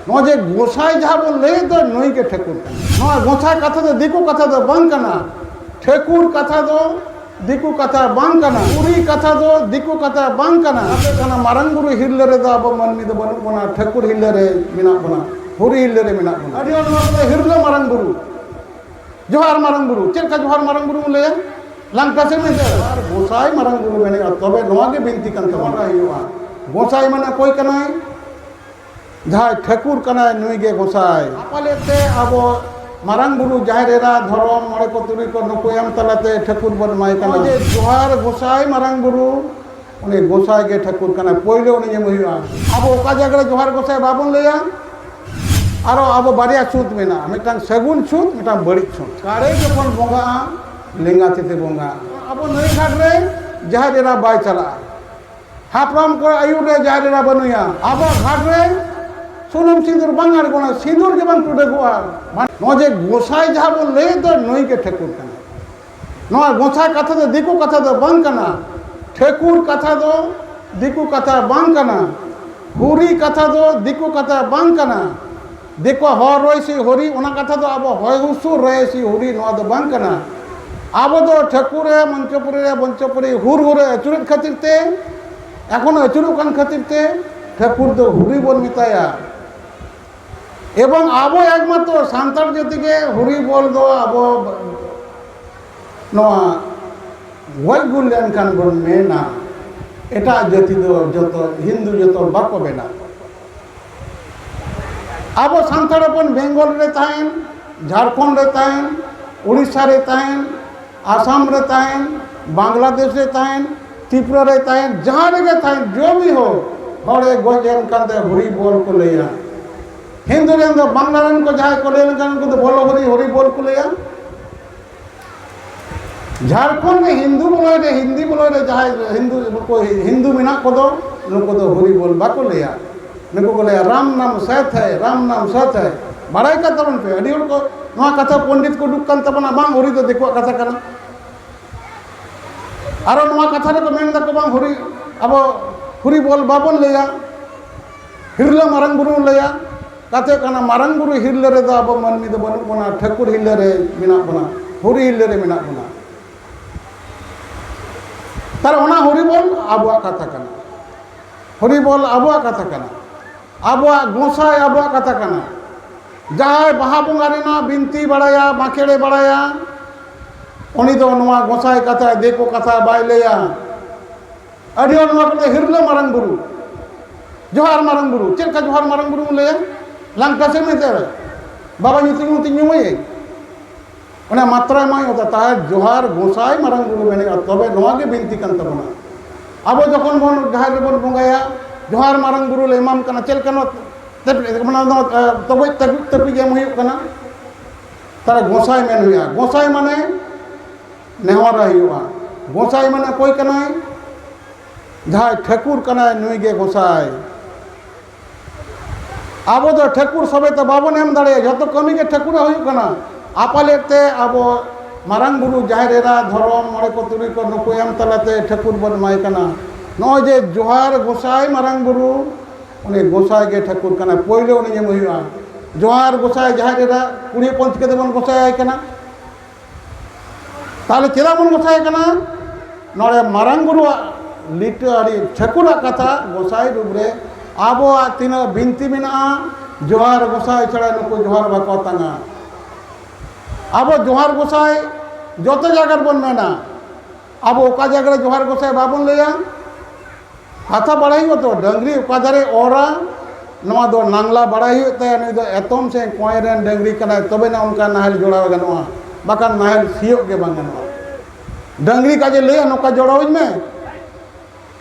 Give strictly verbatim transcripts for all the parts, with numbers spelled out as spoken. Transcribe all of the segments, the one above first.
ᱱᱚᱣᱟ ᱡᱮ ᱜᱚᱸᱥᱟᱭ ᱡᱟᱦᱟᱸ ᱵᱚᱱ ᱞᱟᱹᱭᱮᱫ ᱫᱚ, ᱱᱩᱭ ᱜᱮ ᱴᱷᱟᱹᱠᱩᱨ ᱠᱟᱱᱟ᱾ ᱱᱚᱣᱟ ᱜᱚᱸᱥᱟᱭ ᱠᱟᱛᱷᱟ ᱫᱚ ᱫᱤᱠᱩ ᱠᱟᱛᱷᱟ ᱫᱚ ᱵᱟᱝ ᱠᱟᱱᱟ᱾ ᱴᱷᱟᱹᱠᱩᱨ ᱠᱟᱛᱷᱟ ᱫᱚ ᱫᱤᱠᱩ ᱠᱟᱛᱷᱟ ᱵᱟᱝ ᱠᱟᱱᱟ᱾ ᱦᱩᱨᱤ ᱠᱟᱛᱷᱟ ᱫᱚ ᱫᱤᱠᱩ ᱠᱟᱛᱷᱟ ᱵᱟᱝ ᱠᱟᱱᱟ᱾ ᱟᱯᱮ ᱠᱟᱱᱟ ᱢᱟᱨᱟᱝ ᱵᱩᱨᱩ ᱦᱤᱨᱞᱟᱹ ᱨᱮᱫᱚ ᱟᱵᱚ ᱢᱟᱹᱱᱢᱤ ᱫᱚ ᱵᱟᱹᱱᱩᱜ ᱵᱚᱱᱟ, ᱴᱷᱟᱹᱠᱩᱨ ᱦᱤᱨᱞᱟᱹ ᱨᱮ ᱢᱮᱱᱟᱜ ᱵᱚᱱᱟ, ᱦᱩᱨᱤ ᱦᱤᱨᱞᱟᱹ ᱨᱮ ᱢᱮᱱᱟᱜ ᱵᱚᱱᱟ᱾ ᱟᱹᱰᱤ ᱦᱚᱲ ᱱᱚᱣᱟ ᱠᱚᱫᱚ ᱦᱤᱨᱞᱟᱹ ᱢᱟᱨᱟᱝ ᱵᱩᱨᱩ, ᱡᱚᱦᱟᱨ ᱢᱟᱨᱟᱝ ᱵᱩᱨᱩ᱾ ᱪᱮᱫ ᱞᱮᱠᱟ ᱡᱚᱦᱟᱨ ᱢᱟᱨᱟᱝ ᱵᱩᱨᱩ ᱵᱚᱱ ᱞᱟᱹᱭᱟ? ᱞᱟᱝᱴᱟ ᱥᱮᱫ ᱢᱮᱱᱛᱮ ᱟᱨ ᱜᱚᱸᱥᱟᱭ ᱢᱟᱨᱟᱝ ᱵᱩᱨᱩ ᱢᱮᱱᱮᱜᱼᱟ, ᱛᱚᱵᱮ ᱱᱚᱣᱟ ᱜᱮ ᱵᱤᱱᱛᱤ ᱠᱟᱱ ᱛᱟᱵᱚᱱᱟ ᱦᱩᱭᱩᱜᱼᱟ᱾ ᱜᱚᱸᱥᱟᱭ ᱢᱟᱱᱮ ᱚᱠᱚᱭ ᱠᱟᱱᱟᱭ? ᱡᱟᱦᱟᱸᱭ ᱴᱷᱟᱹᱠᱩᱨ ᱠᱟᱱᱟᱭ, ᱱᱩᱭ ᱜᱮ ᱜᱚᱸᱥᱟᱭ᱾ ᱟᱯᱟᱞᱮ ᱛᱮ ᱟᱵᱚ ᱢᱟᱨᱟᱝ ᱵᱩᱨᱩ, ᱡᱟᱦᱮᱨ ᱮᱨᱟ, ᱫᱷᱚᱨᱚᱢ, ᱢᱚᱬᱮ ᱠᱚ ᱛᱩᱨᱩᱭ ᱠᱚ, ᱱᱩᱠᱩ ᱮᱢ ᱛᱟᱞᱟᱛᱮ ᱴᱷᱟᱹᱠᱩᱨ ᱵᱚᱱ ᱮᱢᱟᱭ ᱠᱟᱱᱟ᱾ ᱱᱚᱜᱼᱚᱭ ᱡᱮ ᱡᱚᱦᱟᱨ ᱜᱚᱸᱥᱟᱭ ᱢᱟᱨᱟᱝ ᱵᱩᱨᱩ, ᱩᱱᱤ ᱜᱚᱸᱥᱟᱭ ᱜᱮ ᱴᱷᱟᱹᱠᱩᱨ ᱠᱟᱱᱟᱭ, ᱯᱳᱭᱞᱳ ᱩᱱᱤ ᱧᱩᱢ ᱦᱩᱭᱩᱜᱼᱟ᱾ ᱟᱵᱚ ᱚᱠᱟ ᱡᱟᱭᱜᱟ ᱨᱮ ᱡᱚᱦᱟᱨ ᱜᱚᱸᱥᱟᱭ ᱵᱟᱵᱚᱱ ᱞᱟᱹᱭᱟ, ᱟᱨᱚ ᱟᱵᱚ ᱵᱟᱨᱭᱟ ᱪᱷᱩᱸᱛ ᱢᱮᱱᱟᱜᱼᱟ, ᱢᱤᱫᱴᱟᱝ ᱥᱟᱹᱜᱩᱱ ᱪᱷᱩᱸᱛ, ᱢᱤᱫᱴᱟᱝ ᱵᱟᱹᱲᱤᱡ ᱪᱷᱩᱸᱛ᱾ ᱠᱟᱲᱮ ᱡᱚᱠᱷᱚᱱ ᱵᱚᱸᱜᱟᱜᱼᱟ, ᱞᱮᱸᱜᱟ ᱛᱤᱛᱮ ᱵᱚᱸᱜᱟᱜᱼᱟ᱾ ᱟᱵᱚ ᱱᱟᱹᱭ ᱜᱷᱟᱴ ᱨᱮ ᱡᱟᱦᱮᱨ ᱮᱨᱟ ᱵᱟᱭ ᱪᱟᱞᱟᱜᱼᱟ, ᱦᱟᱯᱲᱟᱢ ᱠᱚ ᱟᱹᱭᱩᱨ ᱨᱮ ᱡᱟᱦᱮᱨ ᱮᱨᱟ ᱵᱟᱹᱱᱩᱭᱟ᱾ ᱟᱵᱚᱣᱟᱜ ᱜᱷᱟᱴ ᱨᱮ ᱥᱩᱱᱩᱢ ᱥᱤᱸᱫᱩᱨ ᱵᱟᱝ ᱟᱬᱜᱚᱱᱟ, ᱥᱤᱸᱫᱩᱨ ᱜᱮ ᱵᱟᱝ ᱴᱩᱰᱟᱹᱜᱚᱜᱼᱟ᱾ ᱱᱚᱜᱼᱚᱭ ᱡᱮ ᱜᱚᱸᱥᱟᱭ ᱡᱟᱦᱟᱸ ᱵᱚᱱ ᱞᱟᱹᱭᱮᱫ ᱫᱚ, ᱱᱩᱭ ᱜᱮ ᱴᱷᱟᱹᱠᱩᱨ ᱠᱟᱱᱟᱭ᱾ ᱱᱚᱣᱟ ᱜᱚᱸᱥᱟᱭ ᱠᱟᱛᱷᱟ ᱫᱚ ᱫᱤᱠᱩ ᱠᱟᱛᱷᱟ ᱫᱚ ᱵᱟᱝ ᱠᱟᱱᱟ᱾ ᱴᱷᱟᱹᱠᱩᱨ ᱠᱟᱛᱷᱟ ᱫᱚ ᱫᱤᱠᱩ ᱠᱟᱛᱷᱟ ᱵᱟᱝ ᱠᱟᱱᱟ᱾ ᱦᱩᱨᱤ ᱠᱟᱛᱷᱟ ᱫᱚ ᱫᱤᱠᱩ ᱠᱟᱛᱷᱟ ᱵᱟᱝ ᱠᱟᱱᱟ᱾ ᱫᱤᱠᱩ ᱦᱚᱨ ᱨᱚᱭ ᱥᱤ ᱦᱩᱨᱤ, ᱚᱱᱟ ᱠᱟᱛᱷᱟ ᱫᱚ ᱟᱵᱚ ᱦᱚᱭ ᱦᱩᱥᱩᱨ ᱨᱚᱭ ᱥᱤ ᱦᱩᱨᱤ, ᱱᱚᱣᱟ ᱫᱚ ᱵᱟᱝ ᱠᱟᱱᱟ᱾ ᱟᱵᱚ ᱫᱚ ᱴᱷᱟᱹᱠᱩᱨ ᱨᱮ, ᱢᱚᱧᱪᱚᱯᱩᱨᱤ ᱨᱮ, ᱢᱚᱧᱪᱚᱯᱩᱨᱤ ᱦᱩᱨ ᱦᱩᱨᱮ ᱟᱹᱪᱩᱨᱮᱫ ᱠᱷᱟᱹᱛᱤᱨ ᱛᱮ, ᱮᱠᱷᱚᱱ ᱟᱹᱪᱩᱨᱚᱜ ᱠᱟᱱ ᱠᱷᱟᱹᱛᱤᱨ ᱛᱮ ᱴᱷᱟᱹᱠᱩᱨ ᱫᱚ ᱦᱩᱨᱤ ᱵᱚᱱ ᱢᱮᱛᱟᱭᱟ᱾ ᱮᱵᱚᱝ ᱟᱵᱚ ᱮᱠᱢᱟᱛᱨᱚ ᱥᱟᱱᱛᱟᱲ ᱡᱟᱹᱛᱤ ᱜᱮ ᱦᱩᱨᱤ ᱵᱚᱞ ᱫᱚ ᱟᱵᱚ ᱱᱚᱣᱟ ᱜᱚᱡ ᱜᱩᱨ ᱞᱮᱱᱠᱷᱟᱱ ᱵᱚᱱ ᱢᱮᱱᱟ, ᱮᱴᱟᱜ ᱡᱟᱹᱛᱤ ᱫᱚ ᱡᱚᱛᱚ ᱦᱤᱱᱫᱩ ᱡᱚᱛᱚ ᱵᱟᱠᱚ ᱵᱮᱱᱟᱣ᱾ ᱟᱵᱚ ᱥᱟᱱᱛᱟᱲ ᱦᱚᱯᱚᱱ ᱵᱮᱝᱜᱚᱞ ᱨᱮ ᱛᱟᱦᱮᱱ, ᱡᱷᱟᱲᱠᱷᱚᱸᱰ ᱨᱮ ᱛᱟᱦᱮᱱ, ᱩᱲᱤᱥᱥᱟ ᱨᱮ ᱛᱟᱦᱮᱱ, ᱟᱥᱟᱢ ᱨᱮ ᱛᱟᱦᱮᱱ, ᱵᱟᱝᱞᱟᱫᱮᱥ ᱨᱮ ᱛᱟᱦᱮᱱ, ᱛᱨᱤᱯᱩᱨᱟ ᱨᱮ ᱛᱟᱦᱮᱱ, ᱡᱟᱦᱟᱸ ᱨᱮᱜᱮ ᱛᱟᱦᱮᱱ, ᱡᱚᱢᱤ ᱦᱚᱲ, ᱦᱚᱲᱮ ᱜᱚᱡ ᱞᱮᱱᱠᱷᱟᱱ ᱫᱚ ᱦᱩᱨᱤ ᱵᱚᱞ ᱠᱚ ᱞᱟᱹᱭᱟ᱾ ᱦᱤᱱᱫᱩ ᱨᱮᱱ ᱫᱚ, ᱵᱟᱝᱞᱟ ᱨᱮᱱ ᱠᱚ ᱡᱟᱦᱟᱸᱭ ᱠᱚ ᱞᱟᱹᱭ ᱞᱮᱱᱠᱷᱟᱱ ᱩᱱᱠᱩ ᱫᱚ ᱵᱚᱞᱚ ᱦᱩᱨᱤ, ᱦᱩᱨᱤ ᱵᱚᱞ ᱠᱚ ᱞᱟᱹᱭᱟ᱾ ᱡᱷᱟᱲᱠᱷᱚᱸᱰ ᱨᱮ ᱦᱤᱱᱫᱩ ᱵᱚᱞᱚᱭ ᱨᱮ, ᱦᱤᱱᱫᱤ ᱵᱚᱞᱚᱭ ᱨᱮ ᱡᱟᱦᱟᱸᱭ ᱦᱤᱱᱫᱩ ᱠᱚ, ᱦᱤᱱᱫᱩ ᱢᱮᱱᱟᱜ ᱠᱚᱫᱚ, ᱱᱩᱠᱩ ᱫᱚ ᱦᱩᱨᱤ ᱵᱚᱞ ᱵᱟᱠᱚ ᱞᱟᱹᱭᱟ᱾ ᱱᱩᱠᱩ ᱠᱚ ᱞᱟᱹᱭᱟ, "ᱨᱟᱢ ᱱᱟᱢ ᱥᱟᱛ ᱦᱟᱭ, ᱨᱟᱢ ᱱᱟᱢ ᱥᱟᱛ ᱦᱟᱭ᱾" ᱵᱟᱲᱟᱭ ᱠᱟᱜ ᱛᱟᱵᱚᱱ ᱯᱮ, ᱟᱹᱰᱤ ᱦᱚᱲ ᱠᱚ ᱱᱚᱣᱟ ᱠᱟᱛᱷᱟ ᱯᱚᱱᱰᱤᱛ ᱠᱚ ᱩᱰᱩᱠ ᱠᱟᱱ ᱛᱟᱵᱚᱱᱟ, ᱵᱟᱝ, ᱦᱩᱨᱤ ᱫᱚ ᱫᱤᱠᱩᱣᱟᱜ ᱠᱟᱛᱷᱟ ᱠᱟᱱᱟ᱾ ᱟᱨᱚ ᱱᱚᱣᱟ ᱠᱟᱛᱷᱟ ᱨᱮᱠᱚ ᱢᱮᱱ ᱫᱟᱠᱚ, ᱵᱟᱝ, ᱦᱩᱨᱤ, ᱟᱵᱚ ᱦᱩᱨᱤ ᱵᱚᱞ ᱵᱟᱵᱚᱱ ᱞᱟᱹᱭᱟ, ᱦᱤᱨᱞᱟᱹ ᱢᱟᱨᱟᱝ ᱵᱩᱨᱩ ᱵᱚᱱ ᱞᱟᱹᱭᱟ᱾ ᱠᱟᱛᱷᱟ ᱠᱟᱱᱟ, ᱢᱟᱨᱟᱝ ᱵᱩᱨᱩ ᱦᱤᱨᱞᱟᱹ ᱨᱮᱫᱚ ᱟᱵᱚ ᱢᱟᱹᱱᱢᱤ ᱫᱚ ᱵᱟᱹᱱᱩᱜ ᱵᱚᱱᱟ, ᱴᱷᱟᱹᱠᱩᱨ ᱦᱤᱨᱞᱟᱹ ᱨᱮ ᱢᱮᱱᱟᱜ ᱵᱚᱱᱟ, ᱦᱚᱨᱤ ᱦᱤᱨᱞᱟᱹ ᱨᱮ ᱢᱮᱱᱟᱜ ᱵᱚᱱᱟ᱾ ᱛᱟᱦᱞᱮ ᱚᱱᱟ ᱦᱚᱨᱤᱵᱚᱞ ᱟᱵᱚᱣᱟᱜ ᱠᱟᱛᱷᱟ ᱠᱟᱱᱟ, ᱦᱚᱨᱤᱵᱚᱞ ᱟᱵᱚᱣᱟᱜ ᱠᱟᱛᱷᱟ ᱠᱟᱱᱟ, ᱟᱵᱚᱣᱟᱜ ᱜᱚᱸᱥᱟᱭ ᱟᱵᱚᱣᱟᱜ ᱠᱟᱛᱷᱟ ᱠᱟᱱᱟ᱾ ᱡᱟᱦᱟᱸᱭ ᱵᱟᱦᱟ ᱵᱚᱸᱜᱟ ᱨᱮᱱᱟᱜ ᱵᱤᱱᱛᱤ ᱵᱟᱲᱟᱭᱟ, ᱵᱟᱸᱠᱷᱮᱲᱮ ᱵᱟᱲᱟᱭᱟ, ᱩᱱᱤ ᱫᱚ ᱱᱚᱣᱟ ᱜᱚᱸᱥᱟᱭ ᱠᱟᱛᱷᱟ, ᱫᱤᱠᱩ ᱠᱟᱛᱷᱟ ᱵᱟᱭ ᱞᱟᱹᱭᱟ᱾ ᱟᱹᱰᱤ ᱦᱚᱲ ᱱᱚᱣᱟ ᱠᱚ ᱞᱟᱹᱭᱟ, "ᱦᱤᱨᱞᱟᱹ ᱢᱟᱨᱟᱝ ᱵᱩᱨᱩ, ᱡᱚᱦᱟᱨ ᱢᱟᱨᱟᱝ ᱵᱩᱨᱩ᱾" ᱪᱮᱫ ᱞᱮᱠᱟ ᱡᱚᱦᱟᱨ ᱢᱟᱨᱟᱝ ᱵᱩᱨᱩ ᱵᱚᱱ ᱞᱟᱹᱭᱟ? ᱞᱟᱝᱠᱟ ᱥᱮᱫ ᱢᱮᱱᱛᱮ ᱵᱟᱵᱟ ᱧᱩᱛᱩᱢ ᱧᱩᱛᱩᱢ ᱧᱩᱢᱟᱹᱭᱟᱹᱧ, ᱚᱱᱟ ᱢᱟᱛᱨᱟ ᱮᱢᱟᱭ ᱦᱩᱭᱩᱜᱼᱟ᱾ ᱛᱟᱦᱮᱸ ᱡᱚᱦᱟᱨ ᱜᱚᱸᱥᱟᱭ ᱢᱟᱨᱟᱝ ᱵᱩᱨᱩ ᱢᱮᱱᱮᱜᱼᱟ, ᱛᱚᱵᱮ ᱱᱚᱣᱟ ᱜᱮ ᱵᱤᱱᱛᱤ ᱠᱟᱱ ᱛᱟᱵᱚᱱᱟ᱾ ᱟᱵᱚ ᱡᱚᱠᱷᱚᱱ ᱵᱚᱱ ᱡᱟᱦᱮᱨ ᱨᱮᱵᱚᱱ ᱵᱚᱸᱜᱟᱭᱟ, ᱡᱚᱦᱟᱨ ᱢᱟᱨᱟᱝ ᱵᱩᱨᱩ ᱞᱮ ᱮᱢᱟᱢ ᱠᱟᱱᱟ, ᱪᱮᱫ ᱞᱮᱠᱟ ᱱᱚᱣᱟ ᱛᱮ-, ᱢᱟᱱᱮ ᱱᱚᱣᱟ, ᱮ, ᱛᱚᱜᱚᱡ ᱛᱟᱹᱯᱤᱡ ᱛᱟᱹᱯᱤᱡ ᱮᱢ ᱦᱩᱭᱩᱜ ᱠᱟᱱᱟ? ᱛᱟᱦᱞᱮ ᱜᱚᱸᱥᱟᱭ ᱢᱮᱱ ᱦᱩᱭᱩᱜᱼᱟ᱾ ᱜᱚᱸᱥᱟᱭ ᱢᱟᱱᱮ ᱱᱮᱦᱚᱨ ᱦᱩᱭᱩᱜᱼᱟ᱾ ᱜᱚᱸᱥᱟᱭ ᱢᱟᱱᱮ ᱚᱠᱚᱭ ᱠᱟᱱᱟᱭ? ᱡᱟᱦᱟᱸᱭ ᱴᱷᱟᱹᱠᱩᱨ ᱠᱟᱱᱟᱭ, ᱱᱩᱭ ᱜᱮ ᱜᱚᱸᱥᱟᱭ᱾ ᱟᱵᱚ ᱫᱚ ᱴᱷᱟᱹᱠᱩᱨ ᱥᱚᱵᱮ ᱛᱮ ᱵᱟᱵᱚᱱ ᱮᱢ ᱫᱟᱲᱮᱭᱟᱜᱼᱟ, ᱡᱷᱚᱛᱚ ᱠᱟᱹᱢᱤ ᱜᱮ ᱴᱷᱟᱹᱠᱩᱨᱟᱜ ᱦᱩᱭᱩᱜ ᱠᱟᱱᱟ᱾ ᱟᱯᱟᱞᱮᱫ ᱛᱮ ᱟᱵᱚ ᱢᱟᱨᱟᱝ ᱵᱩᱨᱩ, ᱡᱟᱦᱮᱨ ᱮᱨᱟ, ᱫᱷᱚᱨᱚᱢ, ᱢᱚᱬᱮ ᱠᱚ ᱛᱩᱨᱩᱭ ᱠᱚ, ᱱᱩᱠᱩ ᱮᱢ ᱛᱟᱞᱟᱛᱮ ᱴᱷᱟᱹᱠᱩᱨ ᱵᱚᱱ ᱮᱢᱟᱭ ᱠᱟᱱᱟ᱾ ᱱᱚᱜᱼᱚᱭ ᱡᱮ ᱡᱚᱦᱟᱨ ᱜᱚᱸᱥᱟᱭ ᱢᱟᱨᱟᱝ ᱵᱩᱨᱩ, ᱩᱱᱤ ᱜᱚᱸᱥᱟᱭ ᱜᱮ ᱴᱷᱟᱹᱠᱩᱨ ᱠᱟᱱᱟᱭ, ᱯᱳᱭᱞᱳ ᱩᱱᱤ ᱧᱩᱢ ᱦᱩᱭᱩᱜᱼᱟ᱾ ᱡᱚᱦᱟᱨ ᱜᱚᱸᱥᱟᱭ ᱡᱟᱦᱮᱨ ᱮᱨᱟ, ᱠᱩᱲᱤ ᱦᱚᱯᱚᱱ ᱪᱤᱠᱟᱹ ᱛᱮᱵᱚᱱ ᱜᱚᱸᱥᱟᱭ ᱟᱭ ᱠᱟᱱᱟ? ᱛᱟᱦᱞᱮ ᱪᱮᱫᱟᱜ ᱵᱚᱱ ᱜᱚᱸᱥᱟᱭ ᱠᱟᱱᱟ? ᱱᱚᱰᱮ ᱢᱟᱨᱟᱝ ᱵᱩᱨᱩᱣᱟᱜ ᱞᱤᱴᱟᱹ ᱟᱹᱰᱤ ᱴᱷᱟᱹᱠᱩᱨᱟᱜ ᱠᱟᱛᱷᱟ ᱜᱚᱸᱥᱟᱭ ᱨᱩᱯ ᱨᱮ ᱟᱵᱚᱣᱟᱜ ᱛᱤᱱᱟᱹᱜ ᱵᱤᱱᱛᱤ ᱢᱮᱱᱟᱜᱼᱟ, ᱡᱚᱦᱟᱨ ᱜᱚᱸᱥᱟᱭ ᱪᱷᱟᱲᱟ ᱱᱩᱠᱩ ᱡᱚᱦᱟᱨ ᱵᱟᱠᱚ ᱟᱛᱟᱝᱟ᱾ ᱟᱵᱚ ᱡᱚᱦᱟᱨ ᱜᱚᱸᱥᱟᱭ ᱡᱚᱛᱚ ᱡᱟᱭᱜᱟ ᱨᱮᱵᱚᱱ ᱢᱮᱱᱟ, ᱟᱵᱚ ᱚᱠᱟ ᱡᱟᱭᱜᱟ ᱨᱮ ᱡᱚᱦᱟᱨ ᱜᱚᱸᱥᱟᱭ ᱵᱟᱵᱚᱱ ᱞᱟᱹᱭᱟ? ᱠᱟᱛᱷᱟ ᱵᱟᱲᱟᱭ ᱦᱩᱭᱩᱜᱼᱟ ᱛᱚ, ᱰᱟᱹᱝᱨᱤ ᱚᱠᱟ ᱫᱷᱟᱨᱮ ᱚᱨᱟ, ᱱᱚᱣᱟ ᱫᱚ ᱱᱟᱝᱞᱟ ᱵᱟᱲᱟᱭ ᱦᱩᱭᱩᱜ ᱛᱟᱭᱟ, ᱱᱩᱭ ᱫᱚ ᱮᱛᱚᱢ ᱥᱮ ᱠᱚᱸᱭ ᱨᱮᱱ ᱰᱟᱹᱝᱨᱤ ᱠᱟᱱᱟᱭ, ᱛᱚᱵᱮᱱᱟ ᱚᱱᱠᱟ ᱱᱟᱦᱮᱞ ᱡᱚᱲᱟᱣ ᱜᱟᱱᱚᱜᱼᱟ, ᱵᱟᱠᱷᱟᱱ ᱱᱟᱦᱮᱞ ᱥᱤᱭᱳᱜ ᱜᱮ ᱵᱟᱝ ᱜᱟᱱᱚᱜᱼᱟ᱾ ᱰᱟᱹᱝᱨᱤ ᱠᱟᱡᱮ ᱞᱟᱹᱭᱟ, "ᱱᱚᱝᱠᱟ ᱡᱚᱲᱟᱣᱟᱹᱧ ᱢᱮ",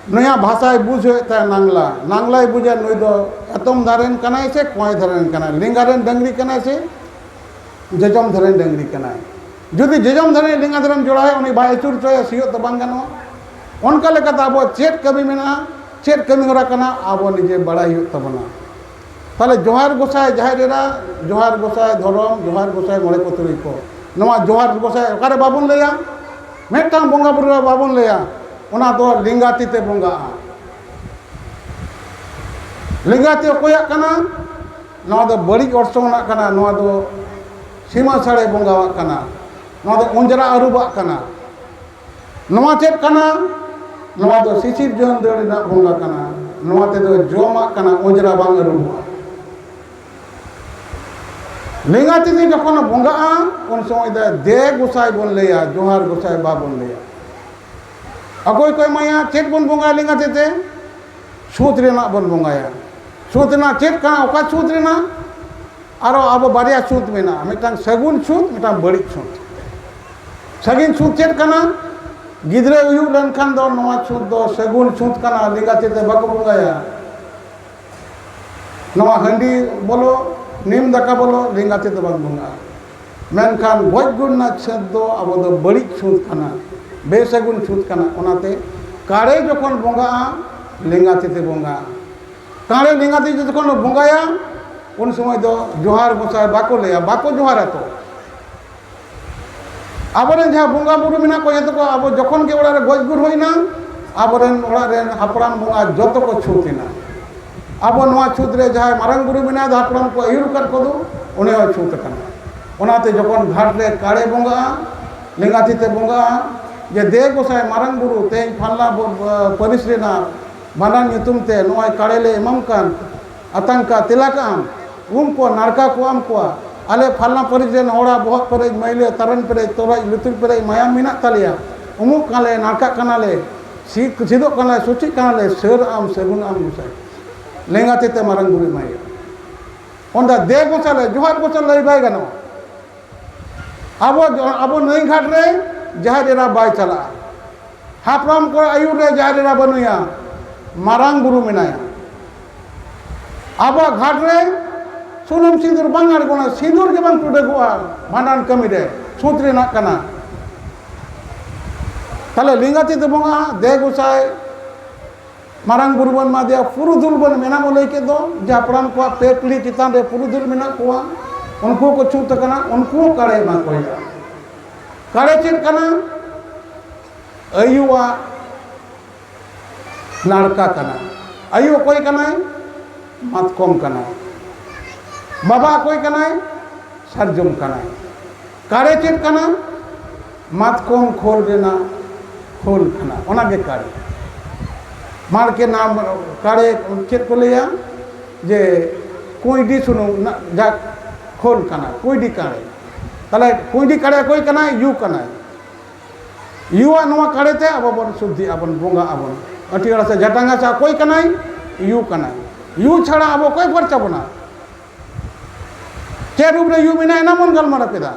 ᱱᱩᱭᱟᱜ ᱵᱷᱟᱥᱟᱭ ᱵᱩᱡᱽ ᱦᱩᱭᱩᱜ ᱛᱟᱭᱟ ᱱᱟᱝᱞᱟ, ᱱᱟᱝᱞᱟᱭ ᱵᱩᱡᱟ ᱱᱩᱭ ᱫᱚ ᱮᱛᱚᱢ ᱫᱷᱟᱨᱮᱱ ᱠᱟᱱᱟᱭ ᱥᱮ ᱠᱚᱸᱭ ᱫᱷᱟᱨᱮᱱ ᱠᱟᱱᱟᱭ, ᱞᱮᱸᱜᱟ ᱨᱮᱱ ᱰᱟᱹᱝᱨᱤ ᱠᱟᱱᱟᱭ ᱥᱮ ᱡᱚᱡᱚᱢ ᱫᱷᱟᱨᱮᱱ ᱰᱟᱹᱝᱨᱤ ᱠᱟᱱᱟᱭ᱾ ᱡᱩᱫᱤ ᱡᱚᱡᱚᱢ ᱫᱷᱟᱨᱮ ᱞᱮᱸᱜᱟ ᱫᱷᱟᱨᱮᱢ ᱡᱚᱲᱟᱣᱮᱭᱟ, ᱩᱱᱤ ᱵᱟᱭ ᱟᱹᱪᱩᱨ ᱦᱚᱪᱚᱭᱟ, ᱥᱤᱭᱳᱜ ᱫᱚ ᱵᱟᱝ ᱜᱟᱱᱚᱜᱼᱟ᱾ ᱚᱱᱠᱟ ᱞᱮᱠᱟᱛᱮ ᱟᱵᱚ ᱪᱮᱫ ᱠᱟᱹᱢᱤ ᱢᱮᱱᱟᱜᱼᱟ, ᱪᱮᱫ ᱠᱟᱹᱢᱤ ᱦᱚᱨᱟ ᱠᱟᱱᱟ, ᱟᱵᱚ ᱱᱤᱡᱮ ᱵᱟᱲᱟᱭ ᱦᱩᱭᱩᱜ ᱛᱟᱵᱚᱱᱟ᱾ ᱛᱟᱦᱞᱮ ᱡᱚᱦᱟᱨ ᱜᱚᱸᱥᱟᱭ ᱡᱟᱦᱮᱨ ᱮᱨᱟ, ᱡᱚᱦᱟᱨ ᱜᱚᱸᱥᱟᱭ ᱫᱷᱚᱨᱚᱢ, ᱡᱚᱦᱟᱨ ᱜᱚᱸᱥᱟᱭ ᱢᱚᱬᱮ ᱠᱚ ᱛᱩᱨᱩᱭ ᱠᱚ, ᱱᱚᱣᱟ ᱡᱚᱦᱟᱨ ᱜᱚᱸᱥᱟᱭ ᱚᱠᱟᱨᱮ ᱵᱟᱵᱚᱱ ᱞᱟᱹᱭᱟ? ᱢᱤᱫᱴᱟᱝ ᱵᱚᱸᱜᱟ ᱵᱩᱨᱩ ᱨᱮ ᱵᱟᱵᱚᱱ ᱞᱟᱹᱭᱟ, ᱚᱱᱟ ᱫᱚ ᱞᱮᱸᱜᱟ ᱛᱤ ᱛᱮ ᱵᱚᱸᱜᱟᱜᱼᱟ᱾ ᱞᱮᱸᱜᱟ ᱛᱤ ᱚᱠᱚᱭᱟᱜ ᱠᱟᱱᱟ? ᱱᱚᱣᱟ ᱫᱚ ᱵᱟᱹᱲᱤᱡ ᱚᱨᱥᱚᱝ ᱨᱮᱱᱟᱜ ᱠᱟᱱᱟ, ᱱᱚᱣᱟ ᱫᱚ ᱥᱤᱢᱟᱹ ᱥᱟᱹᱲᱮ ᱵᱚᱸᱜᱟᱣᱟᱜ ᱠᱟᱱᱟ, ᱱᱚᱣᱟ ᱫᱚ ᱚᱸᱡᱽᱨᱟ ᱟᱹᱨᱩᱵᱟᱜ ᱠᱟᱱᱟ᱾ ᱱᱚᱣᱟ ᱪᱮᱫ ᱠᱟᱱᱟ? ᱱᱚᱣᱟ ᱫᱚ ᱥᱤᱥᱤᱨ ᱡᱚᱱ ᱫᱟᱹᱲ ᱨᱮᱱᱟᱜ ᱵᱚᱸᱜᱟ ᱠᱟᱱᱟ, ᱱᱚᱣᱟ ᱛᱮᱫᱚ ᱡᱚᱢᱟᱜ ᱠᱟᱱᱟ, ᱚᱸᱡᱽᱨᱟ ᱵᱟᱝ ᱟᱹᱨᱩᱵᱚᱜᱼᱟ᱾ ᱞᱮᱸᱜᱟ ᱛᱤ ᱛᱮ ᱡᱚᱠᱷᱚᱱ ᱵᱚᱸᱜᱟᱜᱼᱟ, ᱩᱱ ᱥᱚᱢᱚᱭ ᱫᱚ ᱫᱮ ᱜᱚᱸᱥᱟᱭ ᱵᱚᱱ ᱞᱟᱹᱭᱟ, ᱡᱚᱦᱟᱨ ᱜᱚᱸᱥᱟᱭ ᱵᱟᱵᱚᱱ ᱞᱟᱹᱭᱟ᱾ ᱚᱠᱚᱭ ᱠᱚ ᱮᱢᱟᱭᱟ? ᱪᱮᱫ ᱵᱚᱱ ᱵᱚᱸᱜᱟᱭᱟ ᱞᱮᱸᱜᱟ ᱛᱤ ᱛᱮ? ᱪᱷᱩᱛ ᱨᱮᱱᱟᱜ ᱵᱚᱱ ᱵᱚᱸᱜᱟᱭᱟ᱾ ᱪᱷᱩᱛ ᱨᱮᱱᱟᱜ ᱪᱮᱫ ᱠᱟᱱᱟ? ᱚᱠᱟ ᱪᱷᱩᱛ ᱨᱮᱱᱟᱜ? ᱟᱨᱚ ᱟᱵᱚ ᱵᱟᱨᱭᱟ ᱪᱷᱩᱛ ᱢᱮᱱᱟᱜᱼᱟ, ᱢᱤᱫᱴᱟᱝ ᱥᱟᱹᱜᱩᱱ ᱪᱷᱩᱛ, ᱢᱤᱫᱴᱟᱝ ᱵᱟᱹᱲᱤᱡ ᱪᱷᱩᱛ᱾ ᱥᱟᱹᱜᱩᱱ ᱪᱷᱩᱛ ᱪᱮᱫ ᱠᱟᱱᱟ? ᱜᱤᱫᱽᱨᱟᱹ ᱦᱩᱭᱩᱜ ᱞᱮᱱᱠᱷᱟᱱ ᱫᱚ ᱱᱚᱣᱟ ᱪᱷᱩᱛ ᱫᱚ ᱥᱟᱹᱜᱩᱱ ᱪᱷᱩᱛ ᱠᱟᱱᱟ, ᱞᱮᱸᱜᱟ ᱛᱤ ᱛᱮ ᱵᱟᱠᱚ ᱵᱚᱸᱜᱟᱭᱟ᱾ ᱱᱚᱣᱟ ᱦᱟᱺᱰᱤ ᱵᱚᱞᱚ, ᱱᱤᱢ ᱫᱟᱠᱟ ᱵᱚᱞᱚ, ᱞᱮᱸᱜᱟ ᱛᱤ ᱛᱮ ᱵᱟᱝ ᱵᱚᱸᱜᱟᱜᱼᱟ᱾ ᱢᱮᱱᱠᱷᱟᱱ ᱜᱚᱡ ᱜᱩᱨ ᱨᱮᱱᱟᱜ ᱪᱷᱩᱛ ᱫᱚ ᱟᱵᱚ ᱫᱚ ᱵᱟᱹᱲᱤᱡ ᱪᱷᱩᱛ ᱠᱟᱱᱟ, ᱵᱮᱥᱟᱹᱜᱩᱱ ᱪᱷᱩᱛ ᱠᱟᱱᱟ᱾ ᱚᱱᱟᱛᱮ ᱠᱟᱲᱮ ᱡᱚᱠᱷᱚᱱ ᱵᱚᱸᱜᱟᱜᱼᱟ, ᱞᱮᱸᱜᱟ ᱛᱤ ᱛᱮ ᱵᱚᱸᱜᱟᱜᱼᱟ᱾ ᱠᱟᱲᱮ ᱞᱮᱸᱜᱟ ᱛᱤ ᱛᱮ ᱡᱚᱠᱷᱚᱱ ᱵᱚᱸᱜᱟᱭᱟ, ᱩᱱ ᱥᱚᱢᱚᱭ ᱫᱚ ᱡᱚᱦᱟᱨ ᱜᱚᱸᱥᱟᱭ ᱵᱟᱠᱚ ᱞᱟᱹᱭᱟ, ᱵᱟᱠᱚ ᱡᱚᱦᱟᱨᱟ ᱛᱚ᱾ ᱟᱵᱚᱨᱮᱱ ᱡᱟᱦᱟᱸ ᱵᱚᱸᱜᱟ ᱵᱩᱨᱩ ᱢᱮᱱᱟᱜ ᱠᱚᱣᱟ, ᱡᱚᱛᱚ ᱠᱚ ᱟᱵᱚ ᱡᱚᱠᱷᱚᱱ ᱜᱮ ᱚᱲᱟᱜ ᱨᱮ ᱜᱚᱡ ᱜᱩᱨ ᱦᱩᱭᱱᱟ, ᱟᱵᱚᱨᱮᱱ ᱚᱲᱟᱜ ᱨᱮᱱ ᱦᱟᱯᱲᱟᱢ ᱵᱚᱸᱜᱟ ᱡᱚᱛᱚ ᱠᱚ ᱪᱷᱩᱛ ᱮᱱᱟ᱾ ᱟᱵᱚ ᱱᱚᱣᱟ ᱪᱷᱩᱛ ᱨᱮ ᱡᱟᱦᱟᱸᱭ ᱢᱟᱨᱟᱝ ᱵᱩᱨᱩ ᱢᱮᱱᱟᱭ ᱫᱚ, ᱦᱟᱯᱲᱟᱢ ᱠᱚ ᱟᱹᱭᱩᱨ ᱟᱠᱟᱫ ᱠᱚᱫᱚ, ᱩᱱᱤ ᱦᱚᱸ ᱪᱷᱩᱛ ᱟᱠᱟᱱᱟ᱾ ᱚᱱᱟᱛᱮ ᱡᱚᱠᱷᱚᱱ ᱜᱷᱟᱴ ᱨᱮ ᱠᱟᱲᱮ ᱵᱚᱸᱜᱟᱜᱼᱟ, ᱞᱮᱸᱜᱟ ᱛᱤ ᱛᱮ ᱵᱚᱸᱜᱟᱜᱼᱟ, ᱡᱮ ᱫᱮ ᱜᱚᱸᱥᱟᱭ ᱢᱟᱨᱟᱝ ᱵᱩᱨᱩ, ᱛᱮᱦᱮᱧ ᱯᱷᱟᱞᱱᱟ ᱵᱚ-, ᱯᱟᱹᱨᱤᱥ ᱨᱮᱱᱟᱜ ᱵᱷᱟᱸᱰᱟᱱ ᱧᱩᱛᱩᱢ ᱛᱮ ᱱᱚᱜᱼᱚᱭ ᱠᱟᱲᱮ ᱞᱮ ᱮᱢᱟᱢ ᱠᱟᱱ, ᱟᱛᱟᱝ ᱠᱟ ᱛᱮᱞᱟ ᱠᱟᱜ ᱟᱢ, ᱩᱢ ᱠᱚ ᱱᱟᱲᱠᱟ ᱠᱚ ᱮᱢ ᱠᱚᱣᱟ᱾ ᱟᱞᱮ ᱯᱷᱟᱞᱱᱟ ᱯᱟᱹᱨᱤᱥ ᱨᱮᱱ ᱦᱚᱲᱟᱜ ᱵᱚᱦᱚᱜ ᱯᱮᱨᱮᱡ ᱢᱟᱹᱭᱞᱟᱹ, ᱛᱟᱨᱮᱱ ᱯᱮᱨᱮᱡ ᱛᱚᱨᱚᱡ, ᱞᱩᱛᱩᱨ ᱯᱮᱨᱮᱡ ᱢᱟᱭᱟᱢ ᱢᱮᱱᱟᱜ ᱛᱟᱞᱮᱭᱟ᱾ ᱩᱢᱩᱜ ᱠᱟᱱᱟᱞᱮ, ᱱᱟᱲᱠᱟᱜ ᱠᱟᱱᱟᱞᱮ, ᱥᱤ-, ᱥᱤᱫᱚᱜ ᱠᱟᱱᱟᱞᱮ, ᱥᱩᱪᱤᱜ ᱠᱟᱱᱟᱞᱮ, ᱥᱟᱹᱨ ᱟᱢ, ᱥᱟᱹᱜᱩᱱ ᱟᱢ ᱜᱚᱸᱥᱟᱭ᱾ ᱞᱮᱸᱜᱟ ᱛᱤ ᱛᱮ ᱢᱟᱨᱟᱝ ᱵᱩᱨᱩ ᱮᱢᱟᱭᱟ᱾ ᱚᱸᱰᱮ ᱫᱮ ᱜᱚᱸᱥᱟᱭ ᱞᱮ, ᱡᱚᱦᱟᱨ ᱜᱚᱸᱥᱟᱭ ᱞᱟᱹᱭ ᱵᱟᱭ ᱜᱟᱱᱚᱜᱼᱟ᱾ ᱟᱵᱚ, ᱟᱵᱚ ᱱᱟᱹᱭ ᱜᱷᱟᱴ ᱨᱮ ᱡᱟᱦᱮᱨ ᱮᱨᱟ ᱵᱟᱭ ᱪᱟᱞᱟᱜᱼᱟ᱾ ᱦᱟᱯᱲᱟᱢ ᱠᱚ ᱟᱹᱭᱩᱨ ᱨᱮ ᱡᱟᱦᱮᱨ ᱮᱨᱟ ᱵᱟᱹᱱᱩᱭᱟ, ᱢᱟᱨᱟᱝ ᱵᱩᱨᱩ ᱢᱮᱱᱟᱭᱟ᱾ ᱟᱵᱚᱣᱟᱜ ᱜᱷᱟᱴ ᱨᱮ ᱥᱩᱱᱩᱢ ᱥᱤᱸᱫᱩᱨ ᱵᱟᱝ ᱟᱬᱜᱚᱱᱟ, ᱥᱤᱸᱫᱩᱨ ᱜᱮ ᱵᱟᱝ ᱴᱩᱰᱟᱹᱜᱚᱜᱼᱟ ᱵᱷᱟᱸᱰᱟᱱ ᱠᱟᱹᱢᱤ ᱨᱮ, ᱪᱷᱩᱛ ᱨᱮᱱᱟᱜ ᱠᱟᱱᱟ᱾ ᱛᱟᱦᱞᱮ ᱞᱮᱸᱜᱟ ᱛᱤ ᱛᱮ ᱵᱚᱸᱜᱟᱜᱼᱟ, ᱫᱮ ᱜᱚᱸᱥᱟᱭ ᱢᱟᱨᱟᱝ ᱵᱩᱨᱩ ᱵᱚᱱ ᱮᱢᱟᱫᱮᱭᱟ, ᱯᱩᱨᱩᱫᱷᱩᱞ ᱵᱚᱱ ᱢᱮᱱᱟ, ᱵᱚ ᱞᱟᱹᱭ ᱠᱮᱫ ᱫᱚ, ᱡᱮ ᱦᱟᱯᱲᱟᱢ ᱠᱚᱣᱟᱜ ᱯᱮ ᱯᱤᱲᱦᱤ ᱪᱮᱛᱟᱱ ᱨᱮ ᱯᱩᱨᱩᱫᱷᱩᱞ ᱢᱮᱱᱟᱜ ᱠᱚᱣᱟ, ᱩᱱᱠᱩ ᱠᱚ ᱪᱷᱩᱛ ᱟᱠᱟᱱᱟ, ᱩᱱᱠᱩ ᱦᱚᱸ ᱠᱟᱲᱮ ᱮᱢᱟ ᱠᱚ ᱦᱩᱭᱩᱜᱼᱟ᱾ ᱠᱟᱲᱮ ᱪᱮᱫ ᱠᱟᱱᱟ? ᱟᱭᱩᱣᱟᱜ ᱱᱟᱲᱠᱟ ᱠᱟᱱᱟ᱾ ᱟᱭᱩ ᱚᱠᱚᱭ ᱠᱟᱱᱟᱭ? ᱢᱟᱛᱠᱚᱢ ᱠᱟᱱᱟᱭ᱾ ᱵᱟᱵᱟ ᱚᱠᱚᱭ ᱠᱟᱱᱟᱭ? ᱥᱟᱨᱡᱚᱢ ᱠᱟᱱᱟᱭ᱾ ᱠᱟᱲᱮ ᱪᱮᱫ ᱠᱟᱱᱟ? ᱢᱟᱛᱠᱚᱢ ᱠᱷᱳᱞ ᱨᱮᱱᱟᱜ ᱠᱷᱳᱞ ᱠᱟᱱᱟ, ᱚᱱᱟᱜᱮ ᱠᱟᱲᱮ᱾ ᱢᱟᱲᱠᱮ ᱱᱟᱢ ᱠᱟᱲᱮ ᱪᱮᱫ ᱠᱚ ᱞᱟᱹᱭᱟ? ᱡᱮ ᱠᱩᱸᱭᱰᱤ ᱥᱩᱱᱩᱢ ᱨᱮᱱᱟᱜ ᱡᱟ ᱠᱷᱳᱞ ᱠᱟᱱᱟ, ᱠᱩᱸᱭᱰᱤ ᱠᱟᱲᱮ᱾ ᱛᱟᱦᱞᱮ ᱠᱩᱸᱭᱰᱤ ᱠᱟᱲᱮ ᱚᱠᱚᱭ ᱠᱟᱱᱟᱭ? ᱭᱩ ᱠᱟᱱᱟᱭ᱾ ᱭᱩᱣᱟᱜ ᱱᱚᱣᱟ ᱠᱟᱲᱮ ᱛᱮ ᱟᱵᱚ ᱵᱚᱱ ᱥᱩᱫᱽᱫᱷᱤᱜ ᱟᱵᱚᱱ, ᱵᱚᱸᱜᱟᱜ ᱟᱵᱚᱱ᱾ ᱟᱹᱴᱤᱭᱟᱹᱲ ᱦᱟᱥᱟ ᱡᱟᱴᱟᱝ ᱦᱟᱥᱟ ᱚᱠᱚᱭ ᱠᱟᱱᱟᱭ? ᱭᱩ ᱠᱟᱱᱟᱭ᱾ ᱭᱩ ᱪᱷᱟᱲᱟ ᱟᱵᱚ ᱚᱠᱚᱭ ᱯᱷᱟᱨᱪᱟ ᱵᱚᱱᱟ? ᱪᱮᱫ ᱨᱩᱯ ᱨᱮ ᱭᱩ ᱢᱮᱱᱟᱜᱼᱟ, ᱮᱱᱟ ᱵᱚᱱ ᱜᱟᱞᱢᱟᱨᱟᱣ ᱠᱮᱫᱟ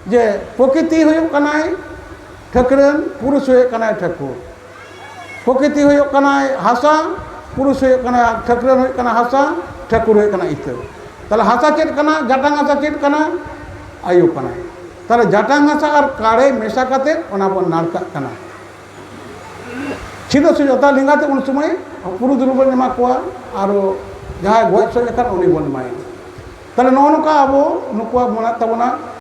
ᱡᱮ ᱯᱨᱚᱠᱤᱛᱤ ᱦᱩᱭᱩᱜ ᱠᱟᱱᱟᱭ ᱴᱷᱟᱹᱠᱨᱟᱹᱱ, ᱯᱩᱨᱩᱥ ᱦᱩᱭᱩᱜ ᱠᱟᱱᱟᱭ ᱴᱷᱟᱹᱠᱩᱨ᱾ ᱯᱨᱚᱠᱤᱛᱤ ᱦᱩᱭᱩᱜ ᱠᱟᱱᱟᱭ ᱦᱟᱥᱟ, ᱯᱩᱨᱩᱥ ᱦᱩᱭᱩᱜ ᱠᱟᱱᱟ, ᱴᱷᱟᱹᱠᱨᱟᱹᱱ ᱦᱩᱭᱩᱜ ᱠᱟᱱᱟ ᱦᱟᱥᱟ, ᱴᱷᱟᱹᱠᱩᱨ ᱦᱩᱭᱩᱜ ᱠᱟᱱᱟ ᱤᱛᱟᱹ᱾ ᱛᱟᱦᱞᱮ ᱦᱟᱥᱟ ᱪᱮᱫ ᱠᱟᱱᱟ? ᱡᱟᱴᱟᱝ ᱦᱟᱥᱟ ᱪᱮᱫ ᱠᱟᱱᱟ? ᱟᱭᱩ ᱠᱟᱱᱟ᱾ ᱛᱟᱦᱞᱮ ᱡᱟᱴᱟᱝ ᱦᱟᱥᱟ ᱟᱨ ᱠᱟᱲᱮ ᱢᱮᱥᱟ ᱠᱟᱛᱮ ᱚᱱᱟ ᱵᱚᱱ ᱱᱟᱲᱠᱟᱜ ᱠᱟᱱᱟ᱾ ᱪᱷᱤᱫᱚ ᱥᱩᱡᱚᱛᱟ ᱞᱮᱸᱜᱟᱛᱮ ᱩᱱ ᱥᱚᱢᱚᱭ ᱯᱩᱨᱩᱫᱷᱩᱞ ᱵᱚᱱ ᱮᱢᱟ ᱠᱚᱣᱟ, ᱟᱨᱚ ᱡᱟᱦᱟᱸᱭ ᱜᱚᱡ ᱥᱚᱡ ᱟᱠᱟᱱ ᱩᱱᱤ ᱵᱚᱱ ᱮᱢᱟᱭᱟ᱾ ᱛᱟᱦᱞᱮ ᱱᱚᱜᱼᱚ ᱱᱚᱝᱠᱟ ᱟᱵᱚ ᱱᱩᱠᱩᱣᱟᱜ ᱢᱮᱱᱟᱜ ᱛᱟᱵᱚᱱᱟ᱾